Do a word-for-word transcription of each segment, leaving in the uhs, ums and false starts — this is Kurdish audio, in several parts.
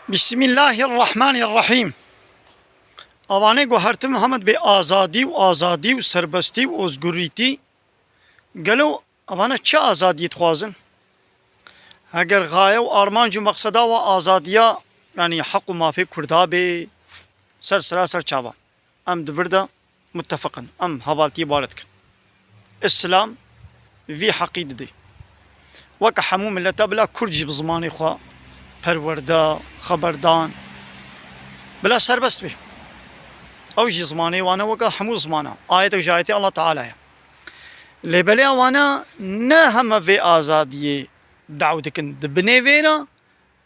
Bismillahirrahmanirrahîm. Avane guhertin Muhammed bê azadî û azadî û serbestî û ozgurîtî. Gelo avane çi azadiyê dixwazin? Heger xaye û armanc û mexseda wa azadiya, yanî heq û mafê Kurda bê, ser sera ser çava. Em di vir de muttefiq in. Em hevaltiyê bare dikin. Îslam vî heqî didê. Weke hemû mileta bila Kurd jî bi zimanê xwe perwerde, xeberdan, bila serbest bê. Ew jî zimanê wan e weke hemû zimana. Ayetek ji ayetê Allah Teala ye. Lê belê wana ne heme vê azadiyê daw dikin. Di binê vê re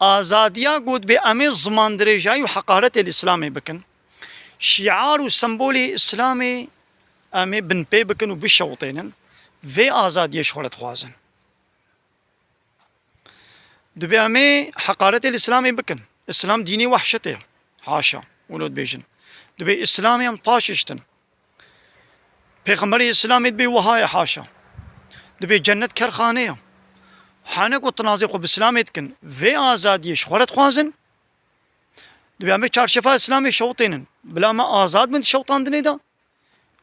azadiya got bê em ê zimandirêjayî û heqaretê li Îslamê bikin. Şiar û sembolê Îslamê em ê binpê bikin û bişewitênin. Vê azadiyê ji xwe re dixwazin. Dibê em ê heqaretê li Îslamê bikin. Îslam dînê wehşetê ye. Haşa. Wilo dibêjin. Dibê Îslamê em paşiştin. Pêxemberê Îslamê dibê wiha ye, haşa. Dibê cennet kerxane ye. Hene ku tinazê xwe bi Îslamê dikin. Vê azadiyê ji xwe re dixwazin. Dibê em ê çarşefa Îslamê şewitênin. Bila me azad bin di şewitandinê de.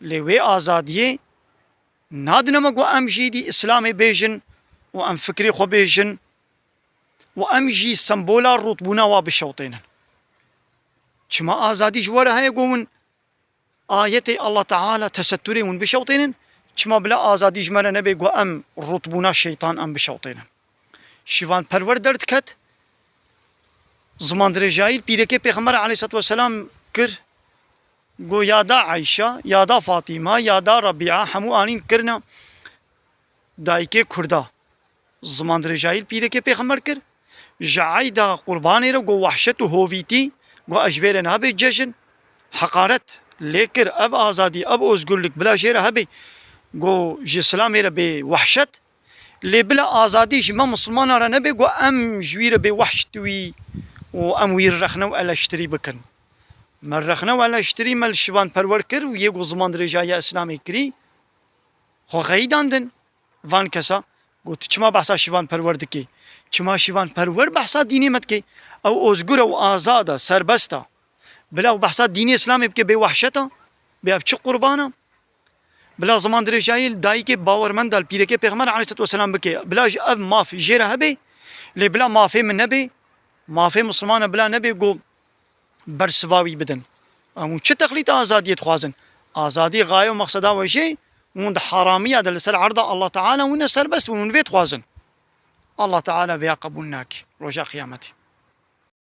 Lê wê azadiyê nadine me ku em jî dî Îslamê bêjin û em fikrê xwe bêjin û em jî sembola rûtbûna wa bişewtênin. Çima azadî ji we re heye ku hûn ayetê Allah Teala tesetturê hûn bişewtênin? Çima bila azadî ji me re nebe ku em rûtbûna şeytan em bişewtênin? Şîvan perwer derdiket, ziman dirêjayî pîrekê Pêxember aleyhissalatu vesselam kir, got, ya da Eyşa, ya da Fatîma, ya da Rebîa, hemû anîn kirine dayikê Kurda. Ziman dirêjayî pîrekê Pêxember kir, ji eyda qurbanê re got wehşet û hovîtî, got ez ji vê re nabê cejin, heqaret lê kir, ev azadî, ev ozgurlik bila jê re hebê, got ji Îslamê re bê wehşet. Lê bila azadî ji me Misilmana re nebe ku em ji wî re bê wehşt wî û em wî rexne û eleştirî bikin. Me rexne û eleştirî me li Şivan Perwer kir û yê ku ziman dirêjahiya Îslamê kirî, xwe xeyîdandin van kesa. Got, tu çima behsa Şivan Perwer dikê? Çima Şivan Perwer behsa dînê me dikê? Ew ozgur e û azad e, serbest e. Bila ew behsa dînê Îslamê bike bê wehşet e, bê ev çi qurban e? Bila ziman dirêjayî li dayikê bawermend de li pîrekê Pêxember aleyhisselatu vesselam bike. Bila ji ev maf jê re hebe, lê bila mafê min nebe, mafê misilmana bila nebe ku bersiva wî bidin. Em hûn çi texlîta azadiyê dixwazin? Azadî xaye û mexseda we jê, hûn di haramiya de li ser erda Allah Teala hûn ne serbest bin, hûn vê dixwazin. Allah Teala vêya qebûl nake roja qiyametê.